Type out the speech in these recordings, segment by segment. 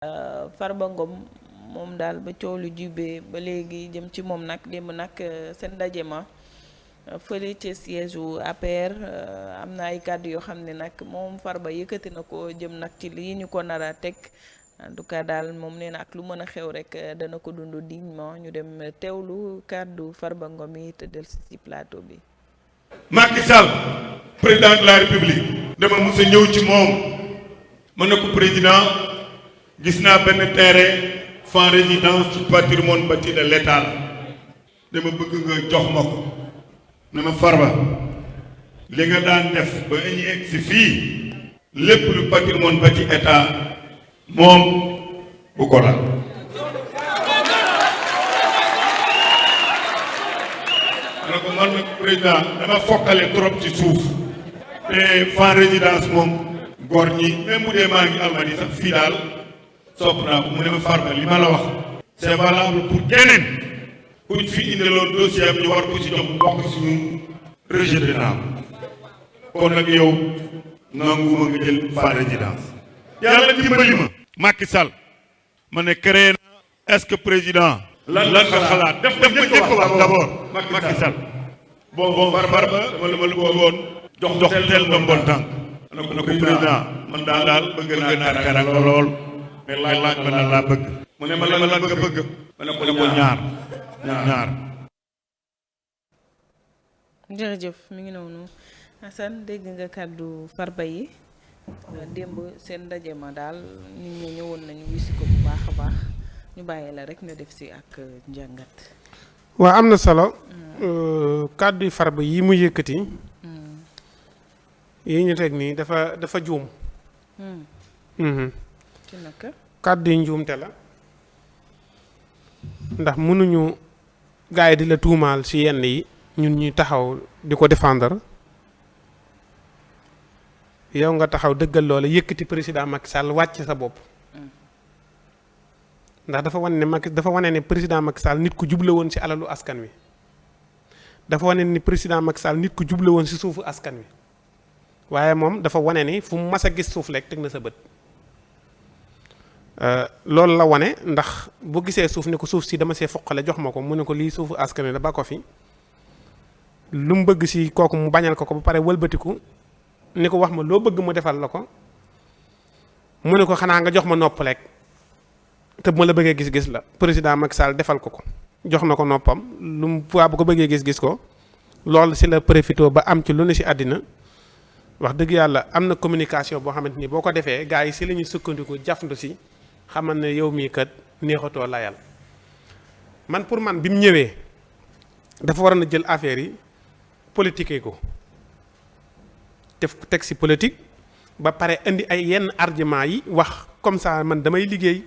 Farba Ngom moom daal ba coow lu jubee ba léegi jëm ci moom nag démb nag seen ndaje ma fële ca siège u APR am na ay kàddu yoo xam ne nag moom Farba yëkkati na ko jëm nag ci lii ñu ko nar a teg en tout cas daal moom nee na ak lu mën a xew rek dana ko dund dignement ñu dem teewlu kàddu Farba Ngom yi te del ci plateau bi. Macky Sall président de la République dama mos a ñëw ci moom mën na ko président gis naa benn terrain sans résidence ci patrimoine bâti de l'État dama bëgg nga jox ma ko ne ma Farba li nga daan def ba ñu egg si fii lépp lu patrimoine bâti État moom bu ko laal. ma ne ko man nag président dama fokkale trop ci suuf te sans résidence moom góor ñi même bu dee maa ngi Almadies sax fii daal sopp naa ko mu ne ma Farba li ma la wax c'est valable pour keneen ku ñu fi indiloon dossier am ñu war ko ci jox bokk suñu rejeté naa ko kon nag yow nanguwuma nga jël sans résidence yàlla dimbali ma Macky Sall ma ne créé na est-ce que président lan nga xalaat def ma njëkk wax d'abord Macky Sall bon Farba dama la bëggoon jox tel ndombol tànk na ko président man daal bëgg naa teranga lool mais laaj ma na laa bëgg mu ne ma lan nga bëgg ma ne ko ñaar jërëjëf mi ngi noonu Assane dégg nga kàddu Farba yi démb seen ndaje ma daal nit ñi ñëwoon nañu wisi ko bu baax a baax ñu bàyyi la rek nga def si ak njàngat. waaw am na solo kàddu yu Farba yi mu yëkkati yi ñu teg nii dafa juum. ci naka. kàddu yi njuumte la ndax mënuñu gaay di la tuumaal ci yenn yi ñun ñuy taxaw di ko défendre yow nga taxaw dëggal loola yëkkati président Macky Sall wàcc sa bopp ndax dafa wane ne président Macky Sall nit ku juble woon ci alalu askan wi dafa wane ni président Macky Sall nit ku juble woon ci suufu askan wi waaye moom dafa wane ni fu mu mas a gis suuf lekk teg na sa bët loolu la wane ndax bu gisee suuf ni ko suuf si dama see foqale jox ma ko mu ne ko lii suufu askan wi la ba ko fi lu mu bëgg si kooku mu bañal ko ba pare wëlbatiku ni ko wax ma loo bëgg mu defal la ko mu ne ko xanaa nga jox ma nopp lekk te bu ma la bëggee gis-gis la président Macky Sall defal ko jox na ko noppam lu mu waa bu ko bëggee gis-gis ko loolu si la profité ba am ci lu ne si àddina wax dëgg yàlla am na communication boo xamante ni boo ko defee gars yi si la ñuy sukkandiku jafandu si xamal ne yow mii kat neexatoo layal man pour man bi mu ñëwee dafa waroon a jël affaire yi politique ko def teg si politique ba pare indi ay yenn argument yi wax comme ça man damay liggéey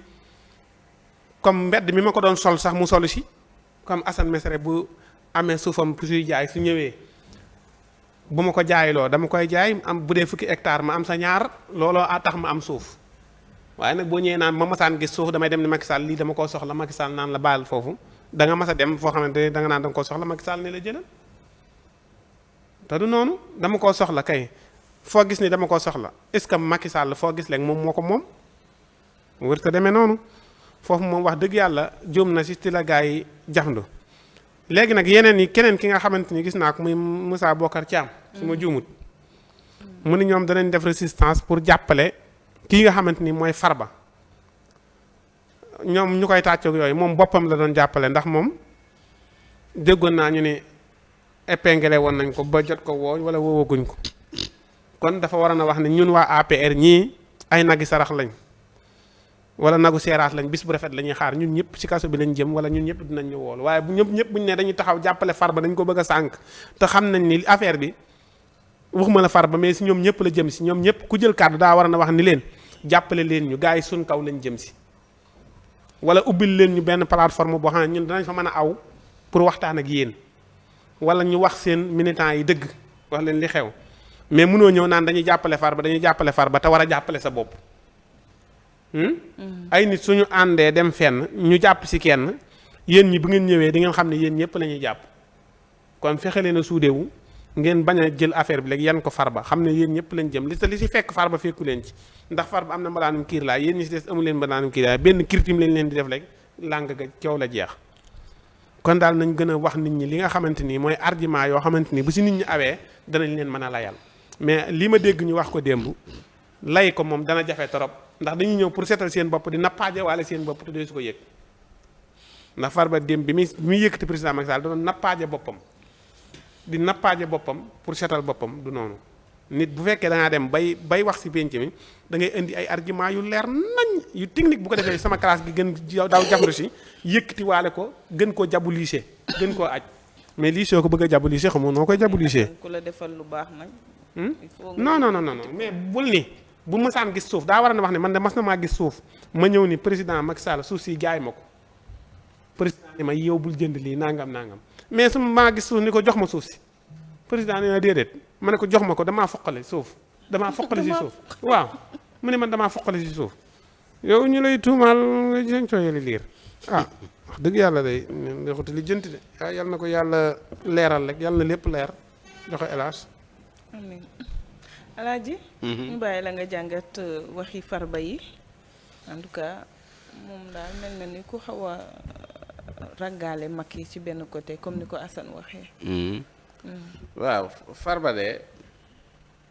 comme mbedd mi ma ko doon sol sax mu solu si comme Assane Mesere bu amee suufam suy jaay su ñëwee bu ma ko jaayloo dama koy jaay am bu dee fukki hectare ma am sa ñaar looloo a tax ma am suuf waaye nag boo ñëwee naan ma masaan gis suuf damay dem ne Macky Sall lii dama koo soxla Macky Sall naan la baal foofu da nga mas a dem foo xamante ne da nga naan da nga koo soxla Macky Sall ne la jëlal te du noonu dama koo soxla kay foo gis ni dama koo soxla est-ce que Macky Sall foo gis léegi moom moo ko moom wër te demee noonu foofu moom wax dëgg yàlla jóom na si ti la gaa yi jafandu léegi nag yeneen yi keneen ki nga xamante ni gis naa ko muy Moussa Bokar Thiam su ma juumut mu ni ñoom danañ def résistance pour jàppale kii nga xamante ni mooy Farba ñoom ñu koy tàccoog yooyu moom boppam la doon jàppale ndax moom déggoon naa ñu ne épinglé woon nañ ko ba jot ko woo wala woowaguñ ko kon dafa waroon a wax ne ñun waa APR ñii ay nagi sarax lañ wala nagu seeraat lañ bis bu rafet la ñuy xaar ñun ñëpp ci kaso bi lañ jëm wala ñun ñëpp dinañ ñu woolu waaye bu ñëpp buñ ne dañuy taxaw jàppale Farba dañ ko bëgg a sànq te xam nañ ni affaire bi waxuma la Farba mais si ñoom ñëpp la jëm si ñoom ñëpp ku jël kàddu daa war na wax ni leen jàppale leen ñu gars yi suñ kaw lañ jëm si wala ubbil leen ñu benn plateforme boo xam ne ñun danañ fa mën a aw pour waxtaan ak yéen wala ñu wax seen militants yi dëgg wax leen li xew mais mënoo ñëw naan dañuy jàppale Farba te war a jàppale sa bopp ay nit suñu àndee dem fenn ñu jàpp si kenn yéen ñi bu ngeen ñëwee di ngeen xam ne yéen ñëpp la ñuy jàpp kon fexe leen a suudewu ngeen bañ a jël affaire bi léegi yan ko Farba xam ne yéen ñëpp lañ jëm li si fekk Farba fekku leen ci ndax Farba am na mbalaanum kiir laa yéen ñi si des amu leen mbalaanum kiir laa benn kirtim lañ leen di def léegi làng ga coow la jeex. kon daal nañ gën a wax nit ñi li nga xamante ni mooy argument yoo xamante ni bu si nit ñi awee danañ leen mën a layal mais li ma dégg ñu wax ko démb lay ko moom dana jafe trop ndax dañuy ñëw pour seetal seen bopp di nappaaje waale seen bopp te dee su ko yëg ndax Farba démb bi muy yëkkati président Macky Sall da doon nappaaje boppam di nappaaje boppam pour seetal boppam du noonu nit bu fekkee da ngaa dem bay wax si penc mi da ngay indi ay argument yu leer nañ yu technique bu ko defee sama classe gi gën daw jafandu si yëkkati waale ko gën koo jabu lycée gën koo aj mais lii soo ko bëgg a jabu lycée xamoo noo koy jabu lycée ku la defal lu baax nag. non mais bul ni bu mësaan gis suuf daa war a wax ne man de mas na maa gis suuf ma ñëw ni président Macky Sall suuf si jaay ma ko président ni ma yow bul jënd lii nangam mais su maa gis suuf ni ko jox ma suuf si président nee na déedéet ma ne ko jox ma ko damaa foqale suuf damaa foqale si suuf waaw mu ne man damaa foqale si suuf yow ñu lay tuumaal nga jën cooyali liir wax dëgg yàlla day nexuti li jënti de yal na ko yàlla leeral rek yal na lépp leer joxe hélas amiin Alaaji ñu bàyyi la nga jàngat waxi Farba yi en tout cas moom daal mel na ni ku xaw a raggaale mag yi ci benn côté comme ni ko Assane waxee. waaw Farba de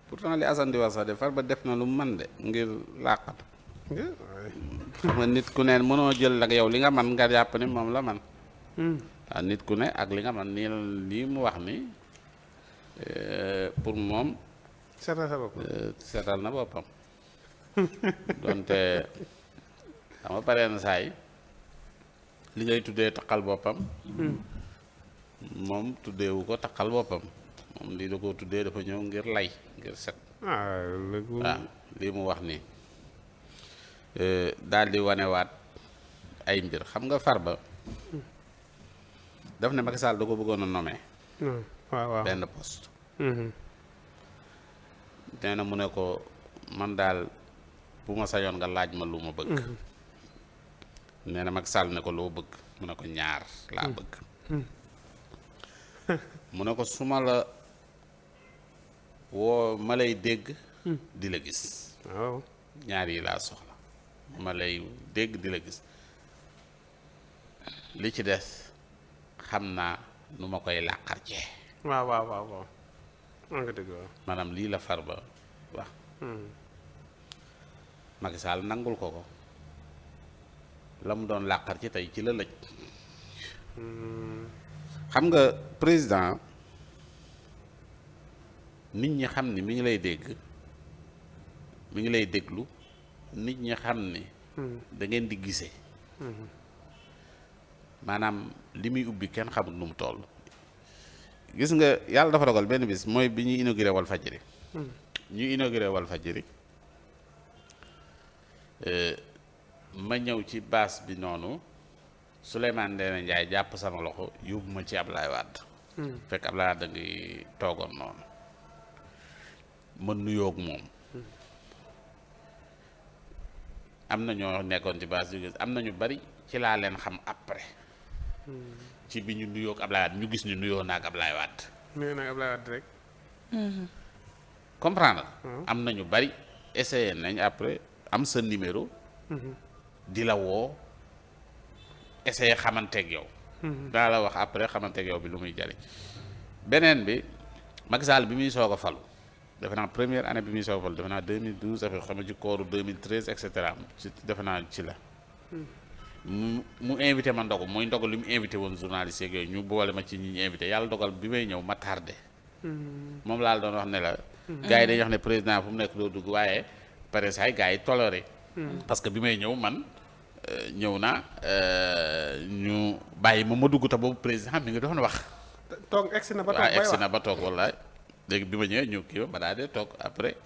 pourtant li Assane di wax sax de Farba def na lu man de ngir làqatu xam nga nit ku ne mënoo jël ak yow li nga man nga jàpp ni moom la man waaw nit ku ne ak li nga man nii lii mu wax ni pour moom seetal na boppam donte xam nga pare na saa yi li ngay tuddee taqal boppam moom tuddeewu ko taqal boppam moom lii da koo tuddee dafa ñëw ngir lay ngir set waaw lii mu wax nii daal di wanewaat ay mbir xam nga Farba daf ne Macky Sall da ko bëggoon a nommer waaw benn poste nee na mu ne ko man daal bu ma sañoon nga laaj ma lu ma bëgg nee na Macky Sall ne ko loo bëgg mu ne ko ñaar laa bëgg mu ne ko su ma la woo ma lay dégg di la gis waaw ñaar yi laa soxla ma lay dégg di la gis li ci des xam naa nu ma koy làqar cee waaw nga dëgg waaw maanaam lii la Farba wax Macky Sall nangul ko la mu doon làqar ci tey ci la lëj xam nga président nit ñi xam ni mi ngi lay dégg mi ngi lay déglu nit ñi xam ni da ngeen di gisee maanaam li muy ubbi kenn xamul nu mu toll gis nga yàlla dafa dogal benn bis mooy bi ñuy inauguré Walfadjri ñu inauguré Walfadjri ma ñëw ci baas bi noonu Souleymane Ndéné Ndiaye jàpp sama loxo yóbbu ma ci Ablaye Wade fekk Ablaye Wade ngi toogoon noonu ma nuyoog moom am na ñoo nekkoon ci baas bi am na ñu bari ci laa leen xam après ci bi ñu nuyoog Ablaye Wade ñu gis ni nuyoo naag Ablaye Wade nuyoo naag Ablaye Wade rek comprendre am na ñu bari essayé nañ après am sa numéro di la woo essayé xamanteeg yow daa la wax après xamanteeg yow bi lu muy jariñ beneen bi Macky Sall bi muy soog a falu defe naa première année bi muy soog a falu defe naa 2012 affaire xam nga ci kooru 2013 et cetera ci defe naa ci la mu invité ma ndogu mooy ndogu li mu invité woon journaliste yeeg yooyu ñu boole ma ci ñi ñu invité yàlla dogal bi may ñëw ma tardé moom laa doon wax ne la gars yi dañuy wax ne président fu mu nekk doo dugg waaye pare saay gars yi toléré parce que bi may ñëw man ñëw naa ñu bàyyi ma dugg te boobu président mi ngi doon wax toog egsi na ba toog waaw egsi na ba toog wallaay léegi bi ma ñëwee ñu kii ba daal di toog après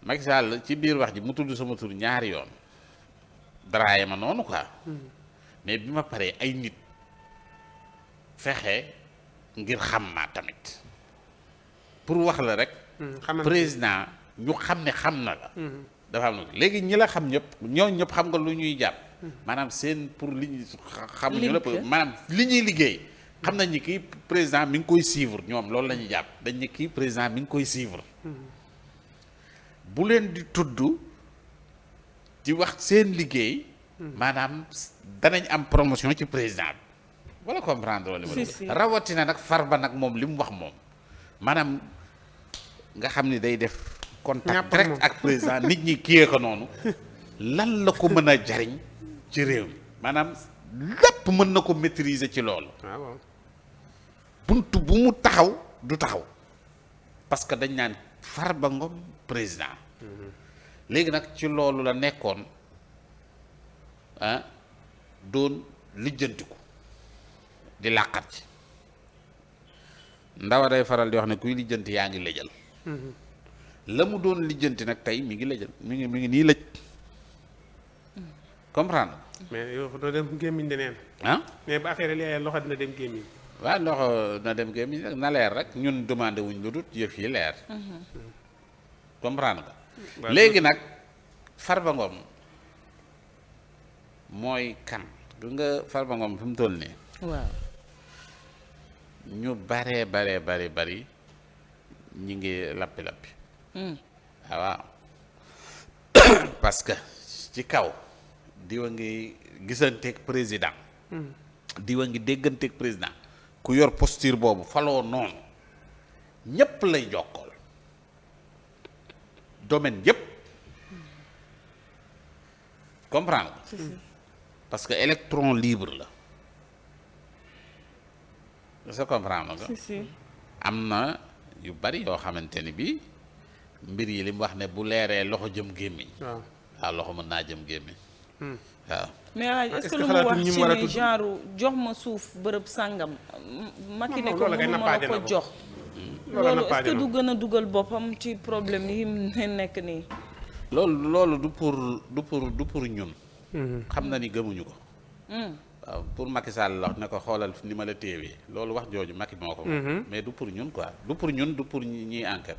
Macky Sall ci biir wax ji mu tudd sama tur ñaari yoon daraaye ma noonu quoi mais bi ma paree ay nit fexe ngir xam ma tamit pour wax la rek président ñu xam ne xam na la dafa am na léegi ñi la xam ñëpp ñoo ñëpp xam nga lu ñuy jàpp maanaam seen pour li ñu xam ñu la maanaam li ñuy liggéey xam nañ ni kii président mi ngi koy suivre ñoom loolu la ñuy jàpp dañ ni kii président mi ngi koy suivre bu leen di tudd di wax seen liggéey maanaam danañ am promotion ci président bi wala comprendre wala rawatina nag Farba nag moom li mu wax moom maanaam nga xam ni day def contact direct ak président nit ñi kiyee ko noonu lan la ko mën a jariñ ci réew mi maanaam lépp mën na ko maîtriser ci loolu buntu bu mu taxaw du taxaw parce que dañ naan Farba Ngom président léegi nag ci loolu la nekkoon doon lijjantiku di làqat ci ndawa day faral di wax ne kuy lijjanti yaa ngi lëjal la mu doon lijjanti nag tey mi ngi lëjal mi ngi nii lëj comprendre mais yow doo dem gémmiñ de neen mais ba affaire yi loxo dina dem gémmiñ waaw loxo na dem gémmiñ rek na leer rek ñun demandé wuñ lu dul yëf yi leer comprendre nga léegi nag Farba Ngom mooy kan gis nga Farba Ngom fi mu toll nii waaw ñu bari ñi ngi lappi waaw parce que ci kaw diwa ngi gisanteeg président diwa ngi dégganteeg président ku yor posture boobu faloo noonu ñépp lay jokkool domaine yépp comprendre parce que électron libre la sa comprendre nga am na yu bari yoo xamante ni bi mbir yi li mu wax ne bu leeree loxo jëm gémmiñ waaw loxo mën naa jëm gémmiñ waaw mais est-ce que lu mu wax ci ne genre jox ma suuf bërëb sàngam Macky ne ko mënu ma la ko jox loolu est-ce que du gën a dugal boppam ci problème yi nekk nii loolu du pour ñun xam na ni gëmuñu ko waaw pour Macky Sall la wax ne ko xoolal ni ma la téewee loolu wax jooju Macky moo ko mais du pour ñun quoi du pour ñun du pour ñiy enquête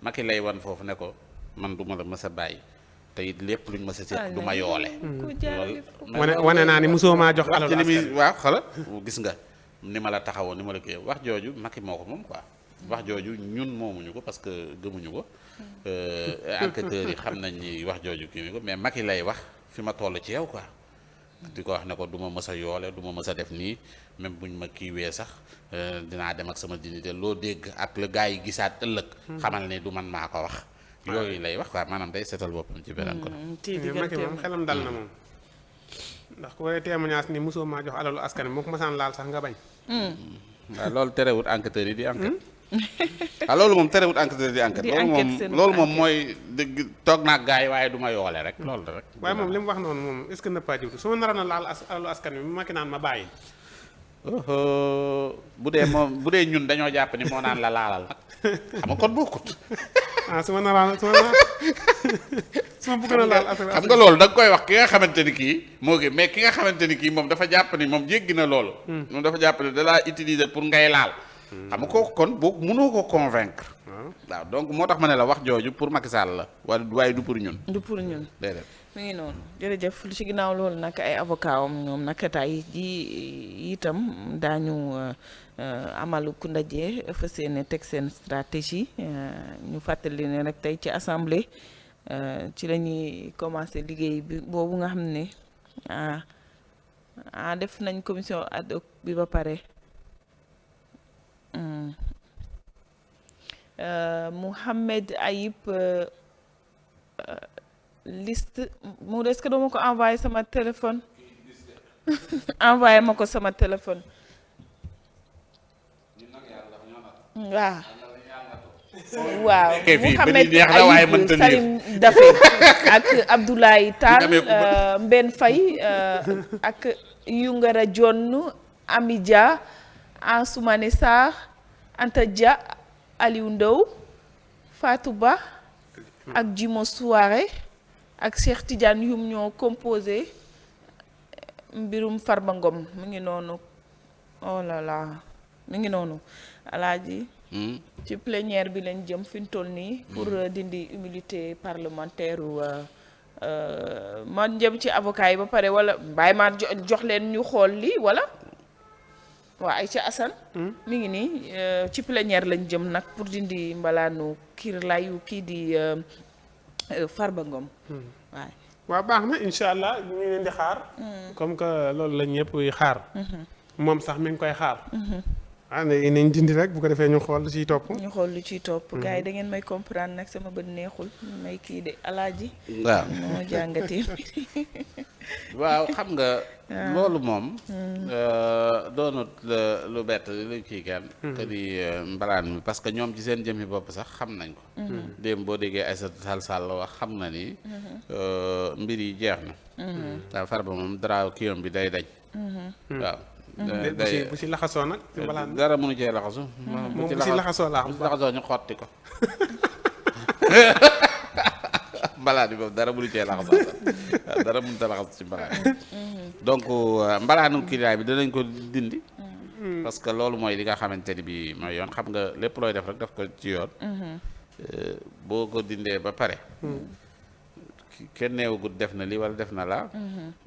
Macky lay wan foofu ne ko man du ma la mës a bàyyi te it lépp luñ mës a seet du ma yoole wane naa ni mosoo maa jox alal waaw xala gis nga ni ma la taxawoo ni ma la koy wax jooju Macky moo ko moom quoi wax jooju ñun moomuñu ko parce que gëmuñu ko enquêteurs yi xam nañ ni wax jooju kii ko mais Macky lay wax fi ma toll ci yow quoi di ko wax ne ko du ma mës a yoole du ma mës a def nii même buñ ma kiiwee sax dinaa dem ak sama dignité loo dégg ak la gars yi gisaat ëllëg xamal ne du man maa ko wax yooyu lay wax quoi maanaam day seetal boppam ci beneen ko Macky moom xelam dal na moom ndax ku koy témoignage ni mosoo maa jox alalu askan moo ko masaan laal sax nga bañ waaw loolu terewut enquêteurs yi di enquête waaw loolu moom terewut enquêteurs yi di enquête loolu moom mooy dëgg toog naa gars yi waaye du ma yoole rek loolu rek waaye moom li mu wax noonu moom est-ce que nëppaa jiwtu su ma naroon a laal alalu askan bi Macky naan ma bàyyi bu dee ñun dañoo jàpp ni moo naan la laalal nag xam nga kon bokkut su ma bëggoon a laal askan xam nga loolu da nga koy wax ki nga xamante ni kii moo gi mais ki nga xamante ni kii moom dafa jàpp ni moom jéggi na loolu moom dafa jàpp ni da laa utiliser pour ngay laal xam nga kooku kon boo mënoo ko convaincre waaw donc moo tax ma ne la wax jooju pour Macky Sall la waaye du pour ñun déedéet mi ngi noonu jërëjëf lu ci ginnaaw loolu nag ay avocat am ñoom nag tey ji itam daañu amalu ku ndaje fas yéene teg seen stratégie ñu fàttali ne rek tey ci assemblée ci la ñuy commencé liggéey bi boobu nga xam ne def nañ commission ad hoc bi ba pare Mouhamed Ayib liste mu est-ce que dama ko envoyé sama téléphone envoyé ma ko sama téléphone waaw Mouhamed Ayib Salim Dafe ak Abdoulaye Tall Mben Faye ak Yungara Jonn Ami Dia Ansoumane Sarr Anta Dia Aliou Ndao Fatou Ba ak Jimo Souare ak Cheikh Tidiane Youm ñoo composé mbirum Farba Ngom mu ngi noonu oh là là mu ngi noonu alaaji ci plénière bi lañ jëm fi ñu toll nii pour dindi immunité parlementaire man jëm ci avocat yi ba pare wala bàyyi ma jox leen ñu xool lii wala waa Aïcha Assane mi ngi nii ci plénière lañ jëm nag pour dindi mbalaanu kiirlaayu kii di Farba Ngom waaye waaw baax na incha allah ñu ngi leen di xaar comme que loolu la ñëpp xaar moom sax mi ngi koy xaar nañ dindi rek bu ko defee ñu xool lu ciy topp lu ciy topp gars yi da ngeen may comprendre nag sama bët neexul may kii de alaaji waaw moo jàngatee waaw xam nga loolu moom doonut lu bett lu kii kenn que di mbalaan mi parce que ñoom ci seen jëmmi bopp sax xam nañ ko démb boo déggee Aïssata Tall Sall wax xam na ni mbir yi jeex na waaw Farba moom dara kiyom bi day dañ waaw bu si laxasoo nag mbalaan dara mënu cee laxasu moom bu si laxasoo laa bu si laxasoo ñu xotti ko mbalaan bi moom dara mënu cee laxasu waaw dara mënut a laxasu ci mbalaan donc mbalaanu kiliyaay bi danañ ko dindi parce que loolu mooy li nga xamante ni bi mooy yoon xam nga lépp looy def rek daf ko ci yoon boo ko dindee ba pare kenn neewagut def na lii wala def na la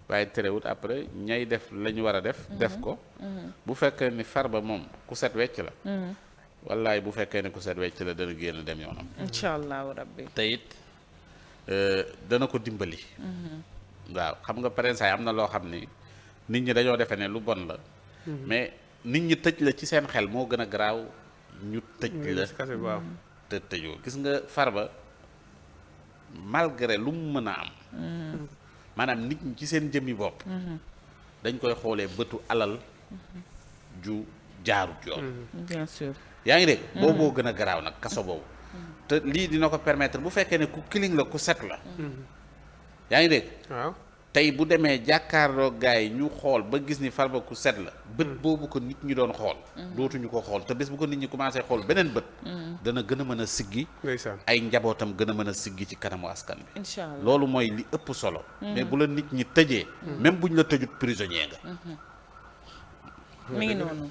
waaye terewut après ñay def la ñu war a def ko bu fekkee ni Farba moom ku set wecc la wallaay bu fekkee ne ku set wecc la dana génn dem yoonam incha allahu rabbi te it dana ko dimbali waaw xam nga parents am na loo xam ni nit ñi dañoo defe ne lu bon la mais nit ñi tëj la ci seen xel moo gën a garaaw ñu tëj la te tëjoo gis nga Farba malgré lu mu mën a am maanaam nit ñi ci seen jëmmi bopp dañ koy xoolee bëtu alal ju jaarut yoon bien sûr yaa ngi dégg booboo gën a garaaw nag kaso boobu te lii dina ko permettre bu fekkee ne ku kiling la ku set la yaa ngi dégg waaw tey bu demee jàkkaarloo gars yi ñu xool ba gis ni Farba ku set la bët boobu ko nit ñi doon xool dootuñu ko xool te bés bu ko nit ñi commencé xool beneen bët dana gën a mën a siggi ndeysaan ay njabootam gën a mën a siggi ci kanamu askan bi incha allah loolu mooy li ëpp solo mais bu la nit ñi tëjee même buñ la tëjut prisonnier nga mi ngi noonu